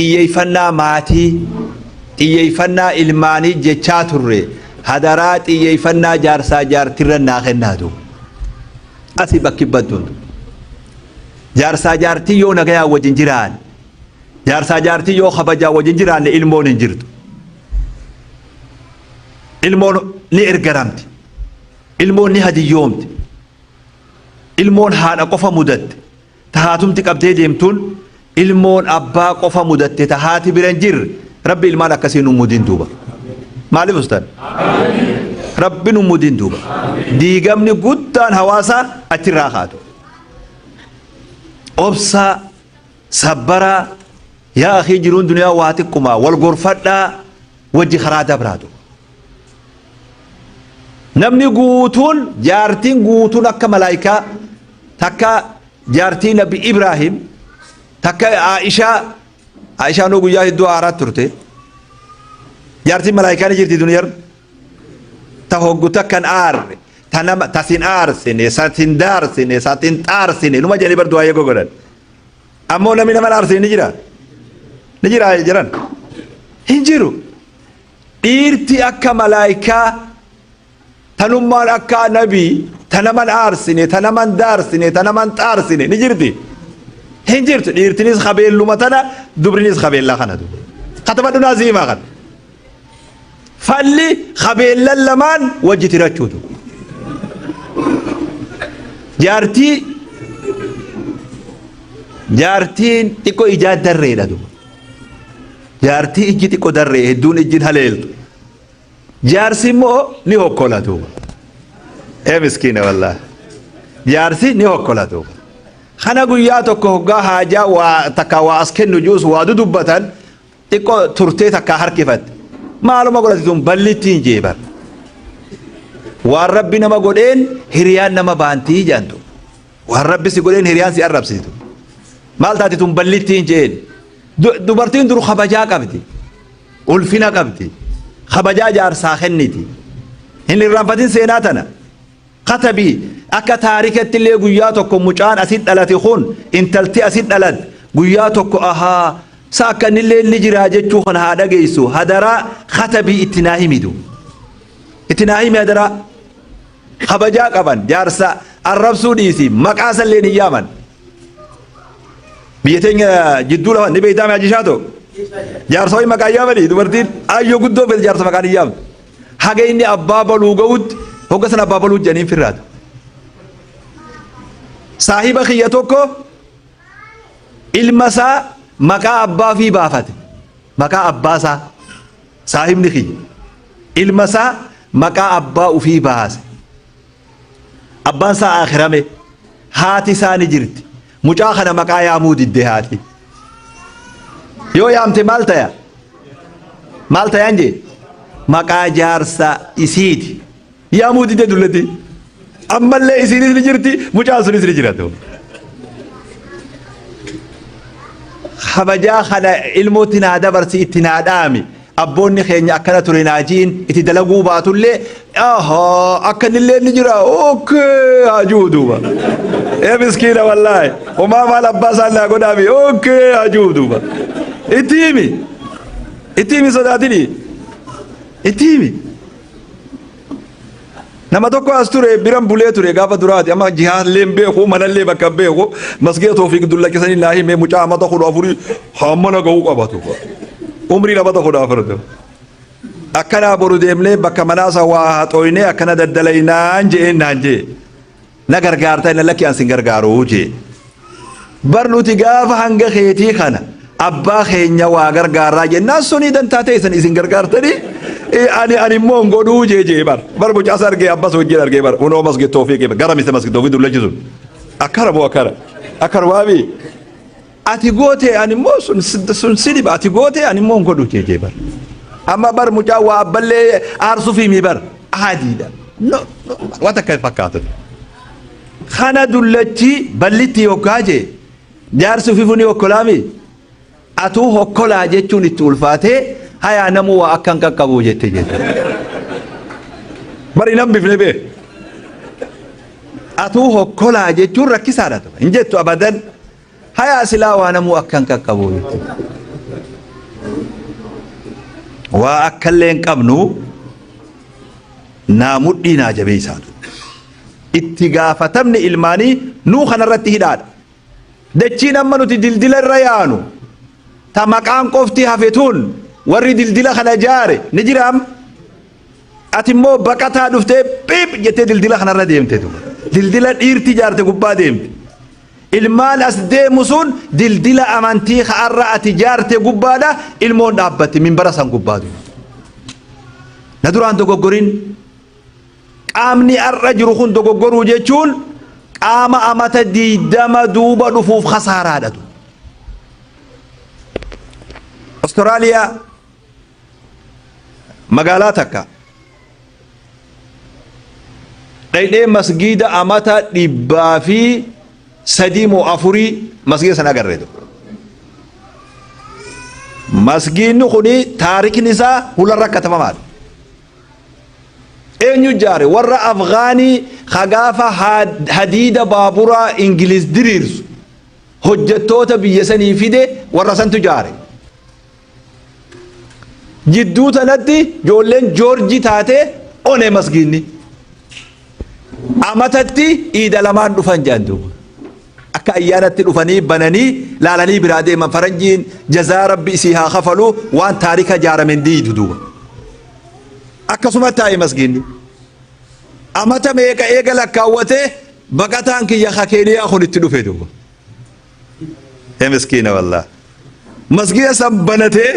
Xiyyeeffannaa maatii, xiyyeeffannaa ilmaanii jechaa turre. Hadaraa xiyyeeffannaa jaarsaa jaartirra naa kennaatu. Asii bakki badduun. Jaarsaa jaartii yoo nagayaa wajjin jiraan, jaarsaa jaartii yoo kabajaa wajjin jiraanne ilmoon hin jirtu. Ilmoon ni ergaramti. Ilmoon ni hadiyyoomti. Ilmoon haadha qofa mudatte. Ta haatumti qabdee deemtuun ilmoon abbaa qofa mudatte ta haati bira hin jirre rabbi ilmaan akkasii nu mudin duuba. Maaliif ustan? Rabbi nu mudin duuba. Diigamni guddaan hawaasaa achirraa kaatu. Obsaa, sabbaraa, yaa akii jiruun duniyaa waa xiqqumaa wal gorfadhaa wajji karaa dabraatu. Namni guutuun jaartiin guutuun akka malaayikaa takka jaartii Nabi Ibraahim takka Aishaa Aishaan guyyaa hedduu aaraa turte. Jaartiin malaayikaa ni jirti duniyar. Ta hoggu takkan aarre ta nama ta sin aarsine sa sin daarsine sa sin xaarsine numa jedhanii bar du'aa eegoo godhan. Ammoo namni nama aarsine ni jira. Ni jira jiran. Hin jiru. Dhiirti akka malaayikaa tanummaan akka nabii ta naman aarsine ta naman daarsine ta naman xaarsine ni jirti. Hin jirtu dhiirtinis kabeelluma tana dubrinis kabeellaa kana duba. Katabadhu naa siimaa kana. Falli kabeellan lamaan wajji tirachuutu. Jaartii jaartiin xiqqoo ijaa darreedha duba. Jaartii ijji xiqqo darree hedduun ijjin haleeltu. Jaarsi immoo ni hokkola duuba. Ee miskiina wallaahi. Jaarsi ni hokkola duuba. Kana guyyaa tokko hoggaa haajaa waa takka waa as kennu juus waa dudubbatan xiqqoo turtee takka harkifatte. Maaluma godhati tun ballittiin jee bar. Waan rabbi nama godheen hiriyaan nama baantii jaantu. Waan rabbi si godheen hiriyaan si arrabsitu. Maal taati tun ballittiin jeen. Dubartiin dur kabajaa qabdi. Ulfina qabdi. Kabajaa jaarsaa kenniti. Hin irraanfatin seenaa tana. Katabii akka taarikatti illee guyyaa tokko mucaan asit dhalate kun intalti asit dhalatte guyyaa tokko ahaa sa akka innillee ni jiraa jechuu kana haa dhageessu hadaraa katabii itti naa himidu. Itti naa himi hadaraa. Kabajaa qaban jaarsa arrabsuu dhiisi maqaa salleen hin yaaman. Biyya teenya jidduu lafa ni beektaa hajji shaatoo. Jaarsa wayii maqaa yaamanii dubartiin ayyoo guddoo fedhe jaarsa maqaan hin yaamtu. Haga inni abbaa baluu ga'utti hogga sana abbaa baluu jedhanii firraatu. Saahiba kiyya tokko ilma isaa maqaa abbaa fi baafate. Maqaa abbaa isaa saahibni kiyya ilma isaa maqaa abbaa ufii baase. Abbaan isaa aakhirame. Haati isaa ni jirti. Mucaa kana maqaa yaamuu didde haati. Yoo yaamte maal taya? Maal tayaan jee? Maqaa jaarsa isiiti. Yaamuu didde dullatti. Ammallee isiinis ni jirti, mucaan sunis ni jira. Kabajaa kana ilmootti naa dabarsi itti naa dhaami. Abboonni keenya akkana ture naa ji'in itti dalaguu baatullee ahaa akka innillee ni jira okkee haa ji'u duuba. Ee miskiina wallaahi homaa maal abbaa isaan naa godhaami okkee haa ji'u duuba. Itti himi itti himi sodaatini itti himi. Nama tokko as ture biran bulee ture gaafa duraati amma jihaallee hin beeku manallee bakka hin beeku masgiida Toofiq dullachisanii naa hime mucaa amata 14 hammana ga'uu qabatu. Umrii namata 14. Akkanaa boru deemnee bakka manaasa waa haxooynee akkana daddalaynaan je'een naan jee. Na gargaarta inni lakki an sin gargaaru jee. Bar nuti gaafa hanga keetii kana abbaa keenya waa gargaarraa jennaan sunii dantaa teessan isin gargaartanii ani ani immoo hin godhuu jee jee bar bar mucaas argee abbas wajjin argee bar hunoo masgid toofiiqii gara misa masgid toofiiq dullachi sun akkana moo akkana akkana waami Ati goote ani immoo sun sun si dhiba ati goote ani immoo hin godhu jeejee bar. Amma bar mucaa waa abballee aarsuufii mi bar aadiidha. No no waan takka hin fakkaatu. Kana dullachi ballitti yoggaa jee jaarsi ofiifuu ni hokkolaami. Atuu hokkolaa jechuun itti ulfaatee hayaa namuu waa akka hin qaqqabu jette jette. Bari nan bifne bee. Atuu hokkolaa jechuun rakkisaadha. Hin jettu abadan. Hayaa silaa waa namuu akka hin qaqqabu jette. Waa akkallee hin qabnu naa mudhii naa jabeeysaatu. Itti gaafatamni ilmaanii nuu kanarratti hidhaadha. Dachiin amma nuti dildila irra yaanu ta maqaan qofti hafe tun warri dildila kana jaare ni jiraam. Ati immoo baqataa dhuftee phiip jettee dildila kanarra deemte duuba. Dildila dhiirti jaarte gubbaa deemte. Ilmaan as deemu sun dildila amantii ka'arra ati jaarte gubbaadha ilmoon dhaabbatti minbara san gubbaa duuba. Na duraan dogoggorin qaamni har'a jiru kun dogoggoruu jechuun qaama amata 20 duuba dhufuuf kasaaraadha. Austraaliyaa magaalaa takka dhayxee masgiida amata 103 moo afurii masgiida sana agarre tokko. Masgiidni kuni taarikni isaa hularra katabamaadha. Eenyu ijaare? Warra Afgaanii ka gaafa hadiida baaburaa Ingiliz diriirsu hojjettoota biyya sanii fide warra santu ijaare. Jidduu tanatti ijoolleen Joorjii taatee one masgiinni. Amatatti iida lamaan dhufan jedhan duuba. Akka ayyaanatti dhufanii bananii laalanii biraa deeman faranjiin jazaa rabbi isii haa kafalu waan taarika ijaarame hin diidu duuba. Akkasuma taa'e masgiinni. Amata meeqa eega lakkaawwatee baqataan kiyya ka Keeniyaa kun itti dhufe duuba. Ee miskiina wallah. Masgiida san banatee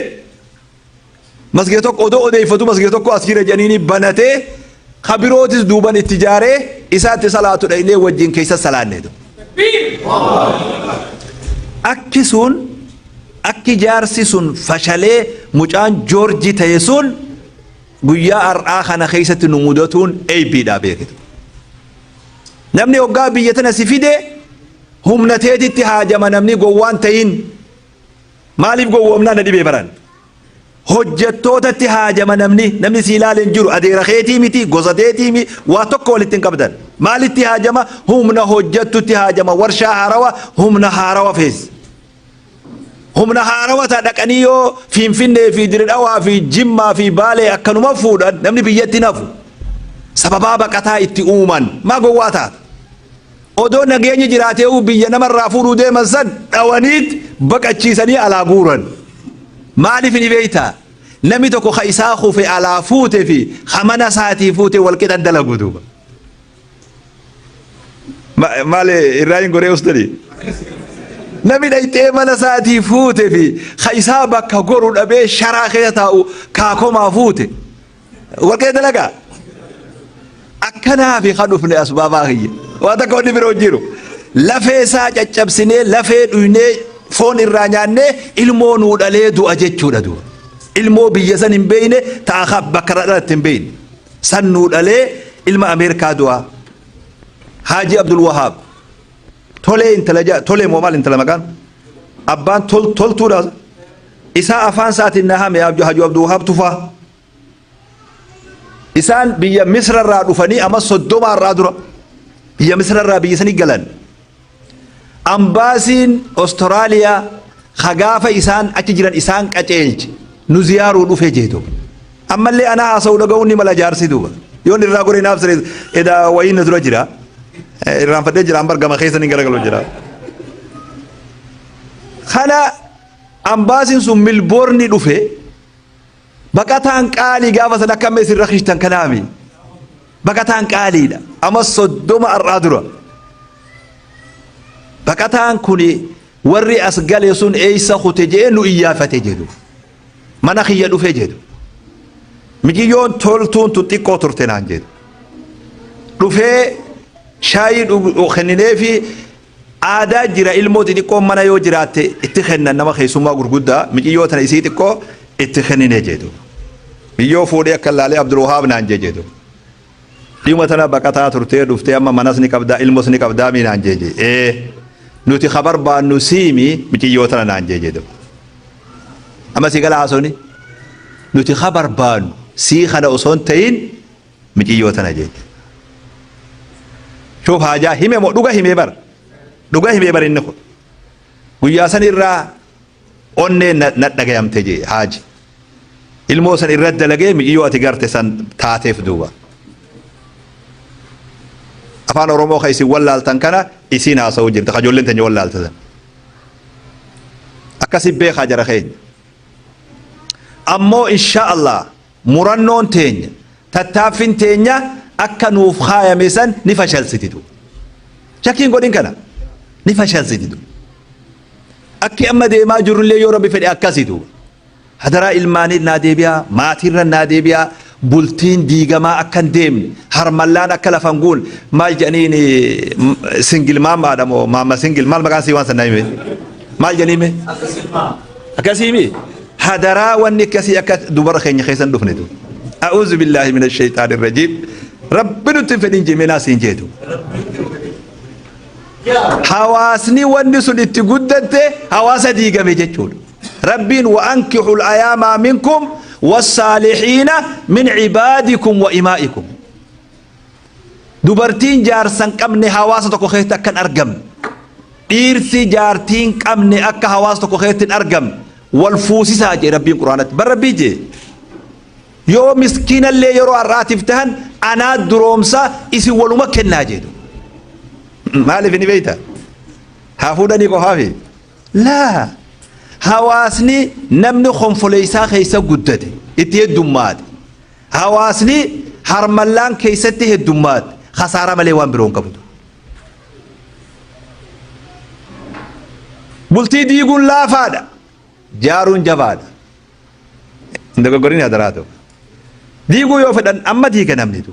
masgiida tokko odoo odeeffatu masgiida tokko as jira jedhaniini banatee ka birootis duuban itti ijaaree isaatti salaatu dhaynee wajjin keessa salaanne. Akki sun akki jaarsi sun fashalee mucaan Joorji ta'e sun guyyaa har'aa kana keessatti nu mudatuun eebbiidhaa beekitu. Namni hoggaa biyya tana si fide humna teetitti haajama namni gowwaan tahin. Maaliif gowwoomnaa na dhibee baran. Hojjettootatti haajama namni namni si ilaale hin jiru adeera keetii miti gosa teetii miti waa tokko walitti hin qabdan. Maalitti haajama humna hojjettutti haajama warshaa haarawa humna haarawa fees. Humna haarawa ta dhaqanii yoo Finfinnee fi Diredhawaa fi Jimmaa fi Baalee akkanuma fuudhan namni biyyatti nafu. Sababaa baqataa itti uuman maa gowwaa taata. Odoo nageenyi jiraatee'uu biyya namarraa fuudhuu deeman san dhawaniit baqachiisanii alaa guuran. Maaliif ni beektaa? Namni tokko ka isaa kufe alaa fuute fi ka mana isaatii fuute wal qixan dalagu duuba. Maali irraa hin goree usdani? Namni dhayxee mana isaatii fuute fi ka isaa bakka goru dhabee sharaa keessa taa'u kaakomaa fuute. Warqee dalagaa. Akkanaafi kan dhufne asbaabaa kiyya. Waan takka wanni biroo hin jiru. Lafee isaa caccabsinee lafee dhuynee foon irraa nyaannee ilmoo nuu dhalee du'a jechuudha du'a. Ilmoo biyya san hin beeyne ta'a bakka irraa dhalatte hin beeyne. San nuu dhalee ilma Ameerikaa du'a. Haaji Abdul Wahaab. Tolee intala ja'a tolee moo maal intala maqaan? Abbaan tol toltuudha. Isaa afaan isaatiin na hame Haaji Abdul Wahaab Tufaa. Isaan biyya Misra irraa dhufanii amma 30 irraa dura biyya Misra irraa biyya sanii galan. Ambaasiin Ostiraaliyaa ka gaafa isaan achi jiran isaan qaceelche nu ziyaaruu dhufe jeetu. Ammallee anaa haasa'u dhaga'uun ni mala jaarsi duuba. Yoon irraa goree naaf siree edaa wayiin na dura jira. Irraanfadhee jira ambar gama keessa ni garagalu jira. Kana ambaasiin sun Milboorni dhufe baqataan qaalii gaafa san akka amma isin rakishtan kanaami. Baqataan qaaliidha. Amma 30 har'aa dura. Baqataan kun warri as gale sun eessa kute jedhee nu iyyaafate jedhu. Mana kiyya dhufe jedhu. Miciyyoon toltuun tun xiqqoo turte naan jedhu. Dhufee shaayii kennineefi aadaa jira ilmoo xixiqqoon mana yoo jiraatte itti kennan nama keessummaa gurguddaa miciyyoo tana isii xiqqoo itti kennine jedhu. Biyyoo fuudhee akka laalee Abdul Wahaab naan jee jedhu. Dhiyuma tana baqataa turtee dhuftee amma manas ni qabdaa ilmos ni qabdaa mii naan jee jee. Ee nuti ka barbaannu siimi miciyyoo tana naan jee jedhu. Amma si gala haasofni nuti ka barbaannu sii kana osoo hin ta'in miciyyoo tana jee. Shuuf haajaa hime moo dhuga himee bar dhuga himee bar inni kun guyyaa san irraa onnee na dhagayamte jee haaji. Ilmoo san irra dalagee mi'iyyoo ati garte san taateef duuba. Afaan Oromoo ka isin wallaaltan kana isiin haasa'uu jirta ka ijoolleen teenya wallaalte san. Akkasi beekaa jara keenya. Ammoo insha Allah murannoon teenya tattaaffin teenya akka nuuf kaayame san ni fashalsiti duuba. Shakkiin godhin kana ni fashalsiti duuba. Akki amma deemaa jirrullee yoo Rabbi fedhe akkasi duuba. Hadaraa ilmaanii naa deebi'aa, maatiirra naa deebi'aa, bultiin diigamaa akka hin deemne, harmallaan akka lafa hin guunne, maal jedhaniin singil maammaadha moo maamma singil maal maqaan sii waan san naa hime? Maal jedhanii hime? Akkasii mi? Hadaraa wanni akkasii akka dubara keenya keessa hin dhufne tu. A'uuzu billaahi mina shayxaani rajiim. Rabbi nutti hin fedhin jimeenaa siin jeetu. Hawaasni wanni sun itti guddatte hawaasa diigame jechuudha. Rabbiin wa ankihul ayaamaa minkum wassaalihiina min cibaadikum wa imaa'ikum. Dubartiin jaarsa hin qabne hawaasa tokko keessatti akka hin argamne. Dhiirsi jaartii hin qabne akka hawaasa tokko keessatti hin argamne. Wal fuusisaa jee Rabbiin Quraanatti. Bar Rabbii jee. Yoo miskiinallee yeroo har'aatiif tahan anaa duroomsa isin waluma kennaa jeetu. Maaliif ni beekta? Haa fuudhanii qofaafi. Laa! Hawaasni namni konfoleessaa keessa guddate itti heddummaate. Hawaasni harmallaan keessatti heddummaate khasaaraa malee waan biroo hin qabu. Bultii diiguun laafaadha. Jaaruun jabaadha. Hin dogoggorin hadaraa ta'u. Diiguu yoo fedhan amma diiga namni tu.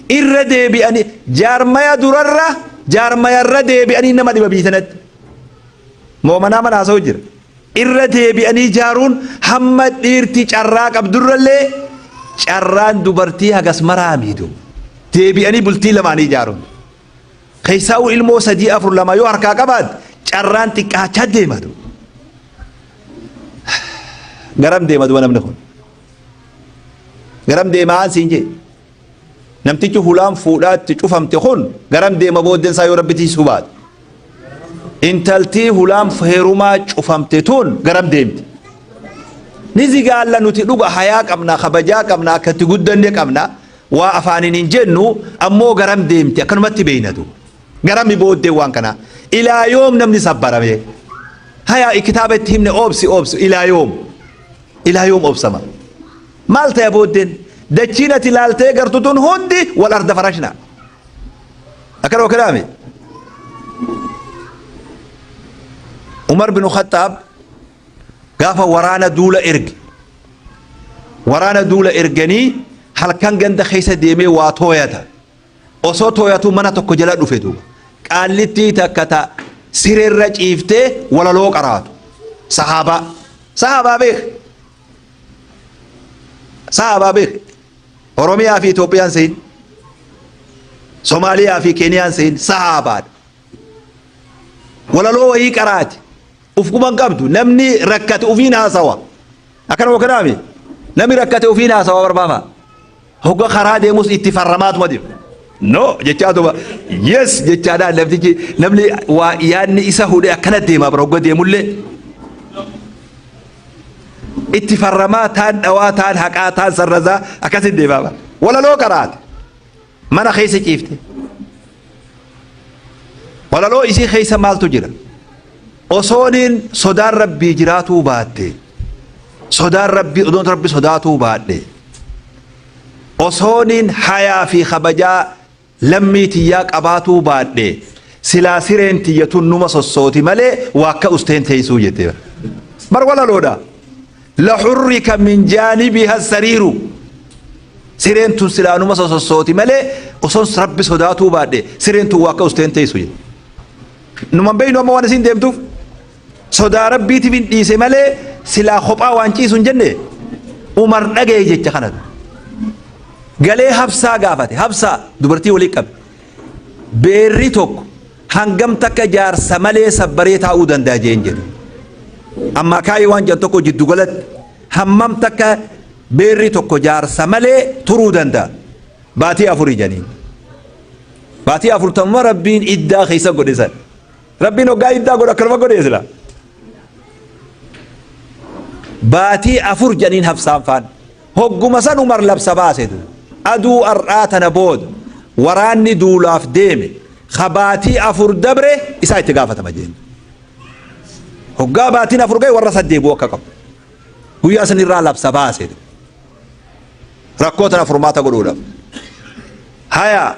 Irra deebi'anii jaarmaya durarra jaarmayarra deebi'anii nama dhiba biyya sanatti. Moomanaa mana haasa'u jira. Irra deebi'anii jaaruun hamma dhiirti carraa qabdurrallee carraan dubartii hagas maraa miitu. Deebi'anii bultii lamaanii ijaaruun. Keessaa'uu ilmoo sadii afur lama yoo harkaa qabaatte carraan xiqqaachaa deema. Garam deema duba namni kun? Garam deemaa siin jee? Namtichi hulaan fuudhaatti cufamte kun garam deema booddeen isaa yoo rabbi tiisuu baate? Intaltii hulaan heerumaa cufamte tun garam deemti? Ni zigaalla nuti dhuga hayaa qabna kabajaa qabna akka itti guddanne qabna waa afaaniin hin jennu ammoo garam deemti akkanumatti beeynatu. Garami booddee waan kanaa? Ilaa yoom namni sabbarame? Haya kitaaba itti himne oobsi oobsi ilaa yoom? Ilaa yoom oobsama? Maal ta'e booddeen? Dachiin ati laaltee gartu tun hundi wal arda farashna. Akkana wakkanaami. Umar bin Khattaab gaafa waraana duula erge. Waraana duula erganii halkan ganda keessa deemee waa tooyata. Osoo tooyatuu mana tokko jala dhufe duuba. Qaallittii takka ta sireerra ciiftee walaloo qaraatu. Sahaabaa. Sahaabaa beek. Sahaabaa beek. Oromiyaa fi Itoophiyaan sehin. Somaaliyaa fi Keeniyaan sehin. Sahaabaadha. Walaloo wayii qaraati. Uf quban qabdu. Namni rakkate ufiin haasawa. Akkana wakkanaami. Namni rakkate ufiin haasawa barbaafa. Hogga karaa deemus itti farramaatuma deema. No jechaatuma yes jechaadhaan namtichi namni waa yaadni isa hudhee akkana deema bara hogga deemullee. Itti farramaa taan dhawaa taan haqaa taan sarrazaa akkasitti deemaa bara. Walaloo qaraate. Mana keessa ciifte. Walaloo isii keessa maaltu jira? Osooniin sodaan rabbii jiraatuu baatte. Sodaan rabbii odoon rabbi sodaatuu baadhe. Osooniin hayaa fi kabajaa lammii tiyyaa qabaatuu baadhe. Silaa sireen tiyya tun numa sossooti malee waa akka usteen teessuu jette. Bar walaloodha. Laxurrika min jaanibiha sariiru. Sireen tun silaa numa sossooti malee osoon rabbi sodaatuu baadhe sireen tun waa akka usteen teessu jette. Numan beeynu amma waan isiin deemtuuf sodaa rabbiitiif hin dhiise malee silaa kophaa waan ciisu hin jenne Umar dhagaye jecha kana. Galee Habsaa gaafate. Habsaa dubartii walii qabe. Beerri tokko hangam takka jaarsa malee sabbaree taa'uu danda'a jeen jedhe. Ammaa kaayii waan jedhan tokko jiddu galatti hammam takka beerri tokko jaarsa malee turuu danda'a. Baatii afurii jedhaniin. Baatii afurtamuma Rabbiin iddaa keessa godhe san. Rabbiin hoggaa iddaa godhu akkanuma godhe sila. Baatii afur jedhaniin Habsaan faan. Hogguma san Umar labsa baase duuba. Aduu ar'aa tana booda waraanni duulaaf deeme ka baatii 4 dabre isaa itti gaafatama jeen. Hoggaa baatiin 4 gahe warra san deebi'uu akka qabu. Guyyaa san irraa labsa baase duuba. Rakkoo tana furmaata godhuudhaaf. Haya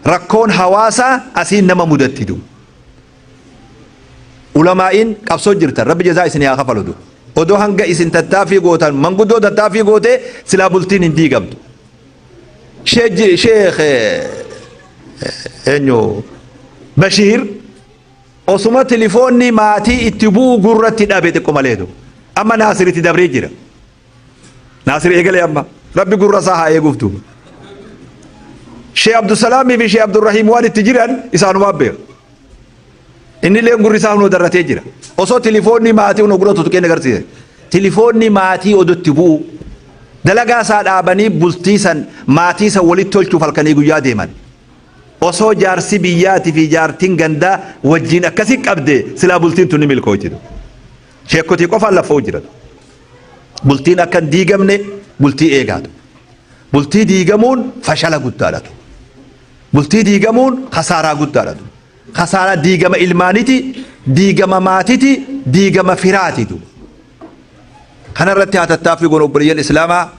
rakkoon hawaasaa asiin nama mudatti duuba. Ulamaa'iin qabsoo jirtan rabbi jazaa isin haa kafalu du. Odoo hanga isin tattaaffii gootan manguddoo tattaaffii gootee silaa bultiin hin diigamtu. Sheekh eenyu Bashiir osuma tilifoonni maatii itti bu'u gurratti dhabe xiqqo malee du. Amma Naasiritti dabree jira. Naasir eegale amma. Rabbi gurra isaa haa eeguuf duuba. Shee Abdusalaamii fi Shee Abdurrahiim waan itti jiran isaanumaa beeku. Inni illee gurri isaa hunoo darratee jira. Osoo tilifoonni maatii hunoo gurra tutuqee agarsiise. Tilifoonni maatii odotti bu'u. Dalagaa isaa dhaabanii bultii san maatii san walitti tolchuuf halkanii guyyaa deeman. Osoo jaarsi biyyaatii fi jaartiin gandaa wajjin akkasi qabde silaa bultiin tun ni milkooyti. Sheekkotii qofaan laffa'u jiran. Bultiin akka hin diigamne bultii eegaatu. Bultii diigamuun fashala guddaadhatu. Bultii diigamuun kasaaraa guddaadhatu. Kasaaraa diigama ilmaaniti, diigama maatiti, diigama firaatitu. Kanarratti haa tattaaffii goonu obboleeyyan Islaamaa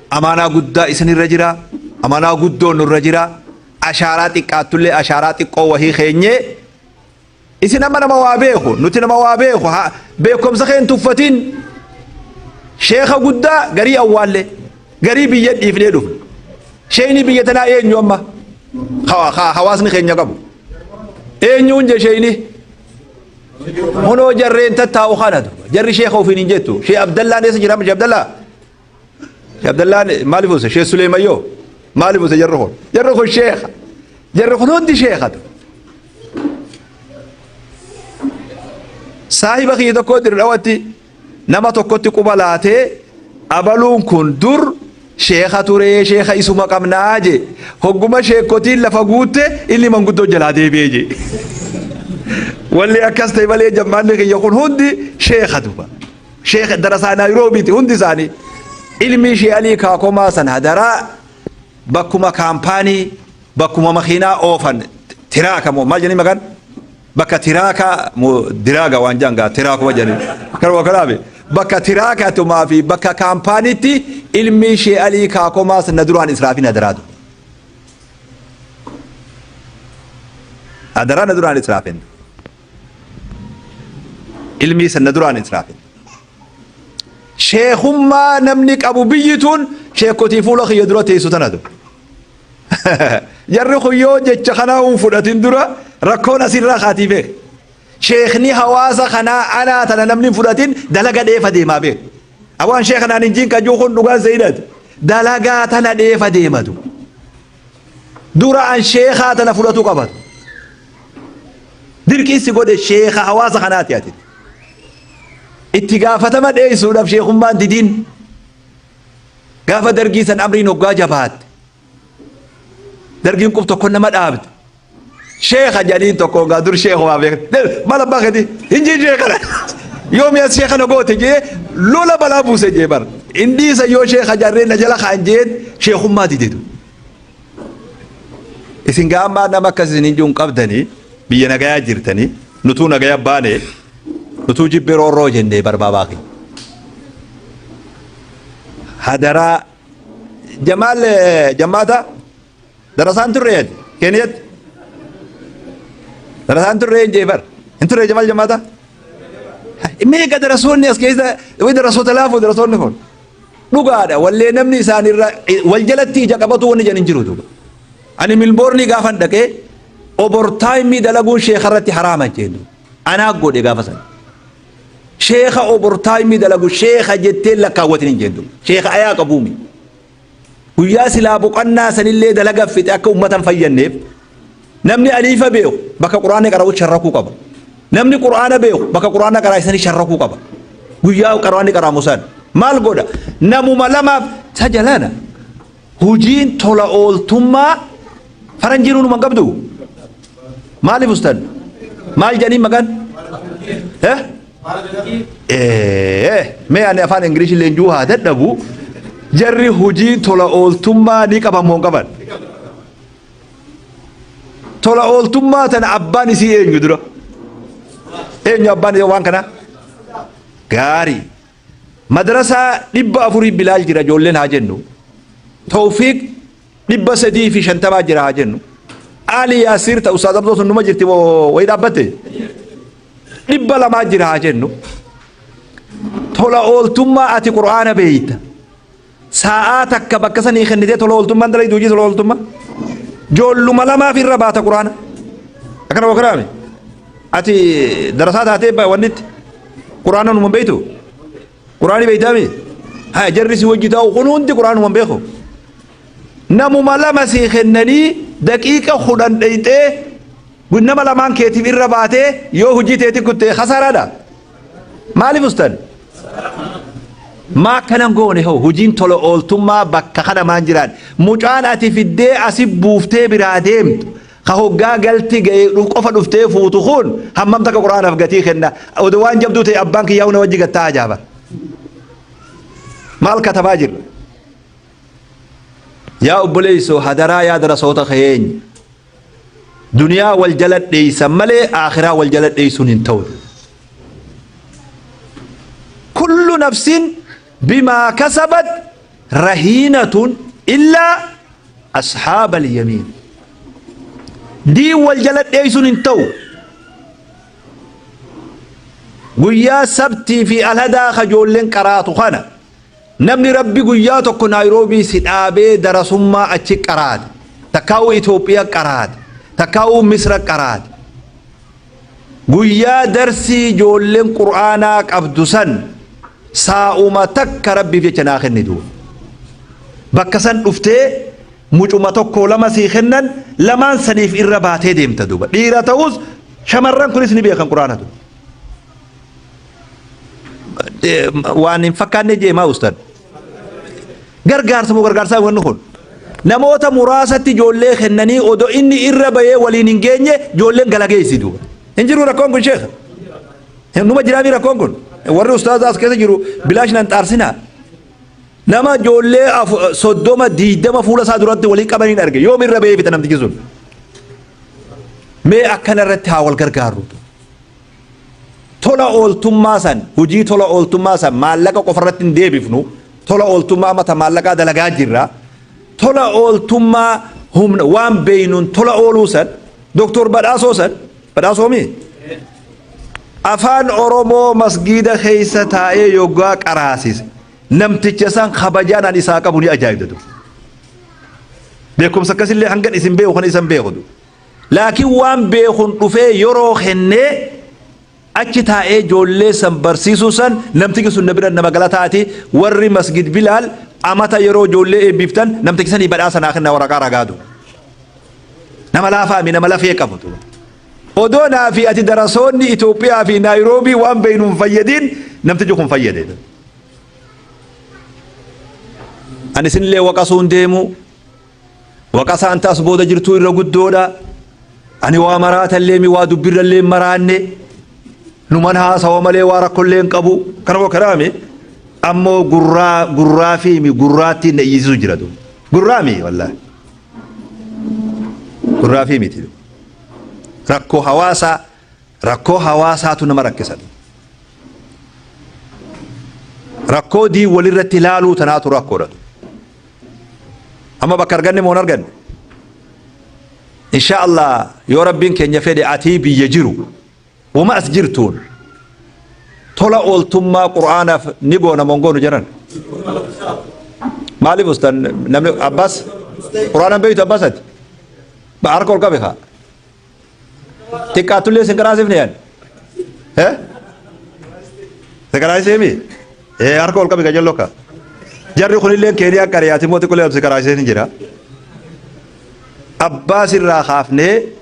amaanaa guddaa isinirra jira, amaanaa guddoo nurra jira. Ashaaraa xiqqaattullee ashaaraa xiqqoo wahii keenyee Isin amma nama waa beeku, nuti nama waa beeku, haa beekumsa kee hin tuffatin. Sheekha guddaa garii awwaalle, garii biyya dhiifnee dhufne. Sheeyni biyya tanaa eenyu amma? Hawaasni keenya qabu. Eenyuun je sheeyni? Hunoo jarreen tattaa'u kana duuba. Jarri sheekha ofiin hin jettu. Shee Abdallaan eessa jira amma Shee Abdallaa? Shee Abdallaan maaliif use? Shee Suleemayyoo maaliif use jarri kun? Jarri kun sheekha. Jarri kun hundi sheekha. Saahiba kiyya tokko dirdhawatti nama tokkotti quba laatee abaluun kun dur sheekha turee sheekha isuma qabnaa je hogguma sheekotiin lafa guutte inni manguddoo jalaa deebi'ee je. Walli akkas ta'e malee jammaanni kiyya kun hundi sheekha duba. Sheekh darasaa Naayiroobiiti hundi isaanii. Ilmi ishee Alii Kaakomaa san hadaraa bakkuma kaampaanii bakkuma makiinaa oofan tiraaka moo maal jedhanii maqaan bakka tiraaka moo diraaga waan jedhan gaa tiraakuma jedhanii kanuma kanaafi bakka tiraakatumaa fi bakka kaampaaniitti ilmi ishee Alii Kaakomaa san na duraan israafin hadaraatu. Hadaraa na duraan israafin. Ilmii san na duraan hin israafin. Sheekummaa namni qabu biyyi tun sheekotii fuula kiyya dura teessu tanatu. Jarri kun yoo jecha kanaa hin fudhatin dura rakkoon asirraa kaatii beek. Sheekni hawaasa kanaa anaa tana namni hin fudhatin dalaga dheefa deemaa beek. Awaan sheeka naan hin jiin kajuu kun dhugaan seeyidati. Dalagaa tana dheefa deematu. Dura an sheekaa tana fudhatu qabatu. Dirqii si godhe sheeka hawaasa kanaati ati. Itti gaafatama dheessuudhaaf sheekummaan didiin. Gaafa dargii san amriin hoggaa jabaatte. Dargiin qub tokko nama dhaabde. Sheekha jedhaniin tokko gaa dur sheekhumaa beekte. Maal abbaa keetii? Hin jiin sheekana. Yoomi as sheekana goote jee lola balaa buuse jee bara. Hin dhiisa yoo sheekha jarreen na jala kaan jeen sheekummaa didetu. Isin gaa ammaa nama akkas isin hin jiru qabdanii biyya nagayaa jirtanii nutuu nagaya baane nutuu jibbee roorroo jennee barbaabaa keenya. Hadaraa Jamaal Jammaata darasaan turre ati Keeniyatti darasaan turre hin jee bar hin turre Jamaal Jammaata. Meeqa darasoonni as keessa darasoota laafoo darasoonni kun. Dhugaadha wallee namni isaanirra wal jalatti ija qabatu wanni jedhan hin jiru duuba. Ani Milboornii gaafan dhaqee obortaayimii dalaguun sheekarratti haraama jeen duuba. Anaa godhe gaafa sana. Sheeka obortaayimii dalagu sheeka jettee lakkaawwatin hin jeen duuba. Sheeka ayaa qabuumi. Guyyaa silaa boqannaa sanillee dalaga fixe akka uummata hin fayyanneef namni aliifa beeku bakka quraanni qara'u sharrakuu qaba. Namni quraana beeku bakka quraana qaraa'isanii sharrakuu qaba. Guyyaa quraanni qara'amu san maal godha? Namuma lamaaf tajalana. Hujiin tola ooltummaa faranjiin hunuma hin qabdu. Maaliif ustan? Maal jedhanii maqaan? Eh? Mee ani afaan Ingilishii leenjuu haa dadhabu. Jarri hujii tola ooltummaa ni qaban moo hin qaban? Tola ooltummaa tana abbaan isii eenyu dura? Eenyu abbaan waan kanaa? Gaarii. Madrasaa 400 Bilaal jira ijoolleen haa jennu. Tawfiiq 350 jira haa jennu. Ali Yaasir ta Ustaaz Abdoo sun numa jirti moo wayii dhaabbatte? 200 jira haa jennu. Tola ooltummaa ati Qur'aana beeyta. Sa'aa takka bakka sanii kennitee tola ooltummaan dalaydu hojii tola ooltummaa. Joolluma lamaaf irra baata Qur'aana. Akkana wakaraame. Ati darasaa taatee wannitti Qur'aana numa beeytu. Qur'aani beeytaami. Haa jarri si wajji taa'u kun hundi Qur'aanuma hin beeku. Namuma lama sii kennanii daqiiqa 10 dheyxee nama lamaan keetiif irra baatee yoo hojii teeti kutte kasaaraadha. Maaliif ustan? Maa akkanan goone hoo hojiin tola ooltummaa bakka kana maan jiraan mucaan ati fiddee asi buuftee biraa deemtu ka hoggaa galti ga'e qofa dhuftee fuutu kun hammam takka quraanaaf gatii kenna odoo waan jabduu ta'e abbaan kiyyaa hunda wajji gattaa ajaa'aba. Maal katabaa jirra? Yaa obboleessoo hadaraa yaa darasoota keenya duniyaa wal jala dheeysan malee akhiraa wal jala dheeysuun hin ta'u. Kullu nafsin bimaa kasabat rahiinatun illaa ashaabal yamiin. Diin wal jala dheeysuun hin ta'u. Guyyaa sabtii fi alhadaa kajoolleen qaraatu kana Namni Rabbi guyyaa tokko Naayiroobii si dhaabee darasummaa achi qaraate, takkaa'uu Itoophiyaa qaraate, takkaa'uu Misra qaraate. Guyyaa darsii ijoolleen Qur'aanaa qabdu san saa'uma takka Rabbiif jecha naa kennitu. Bakka san dhuftee mucuma tokko lama sii kennan lamaan saniif irra baatee deemta duuba. Dhiira ta'us shamarran kunis ni beekan Qur'aana duuba. Waan hin fakkaanne jee maa ustad. Gargaarsa moo gargaarsaa wanni kun. Namoota muraasatti ijoollee kennanii odoo inni irra bahee waliin hin geenye ijoolleen galageessi duuba. Hin jiru rakkoon kun sheekha. Numa jiraamii rakkoon kun. Warri ustaaza as keessa jiru bilaash nan xaarsinaa. Nama ijoollee 30 20 fuula isaa duratti walii qabaniin arge yoom irra bahee fixa namtichi sun. Mee akkana irratti haa wal gargaarru. Tola ooltummaa san, hojii tola ooltummaa san maallaqa qofa irratti hin deebifnu. Tola ooltummaa amma ta maallaqaa dalagaa jirra. Tola ooltummaa humna waan beeynuun tola ooluu san, Doktor Badhaasoo san, Badhaasoo mii? Afaan Oromoo masgiida keessa taa'ee yoggaa qaraasise namticha san kabajaan an isaa qabu ni ajaa'ibda dur. Beekumsa akkasillee hangan isin beeku kana isan beeku dur. Laakiin waan beekun dhufee yeroo kennee achi taa'ee ijoollee san barsiisuu san namtichi sun na bira nama galataati warri masgid Bilaal amata yeroo ijoollee eebbiftan namtichi sanii badhaasa naa kennaa waraqaa ragaadu. Nama laafaa mi nama lafee qabu. Odoo naa fi ati darasoonni Itoophiyaa fi Naayiroobii waan beeynu hin fayyadin namtichi kun fayyade. Ani isinillee waqasuun deemu. Waqasaan ta as booda jirtuu irra guddoodha. Ani waa maraatallee mi waa dubbirrallee hin maraanne. Numan haasawa malee waa rakkollee hin qabu. Kana moo kanaami? Ammoo gurraa gurraa fi mi gurraattiin na iyyisiisu jira duuba. Gurraa mi wallaahi. Gurraa fi miti. Rakkoo hawaasaa rakkoo hawaasaatu nama rakkisa. Rakkoo diin walirratti ilaaluu tanaatu rakkoodha. Amma bakka arganne moo hin arganne? Insha Allah yoo Rabbiin keenya fedhe atii biyya jiru wama as jirtuun tola ooltummaa Qur'aanaaf ni goona moo hin goonu jedhan? Maaliif ustan namni Abbaas Qur'aana beektu Abbaas ati? Harka ol qabe kaa. Xiqqaattullee sin qaraasifne yaani. Eh? Si qaraasisee mi? Eh harka ol qabi qajeelloo ka. Jarri kunillee keeniyaa qariyaati immoo xiqqoolee si qaraasisee ni jira. Abbaa sirraa kaafnee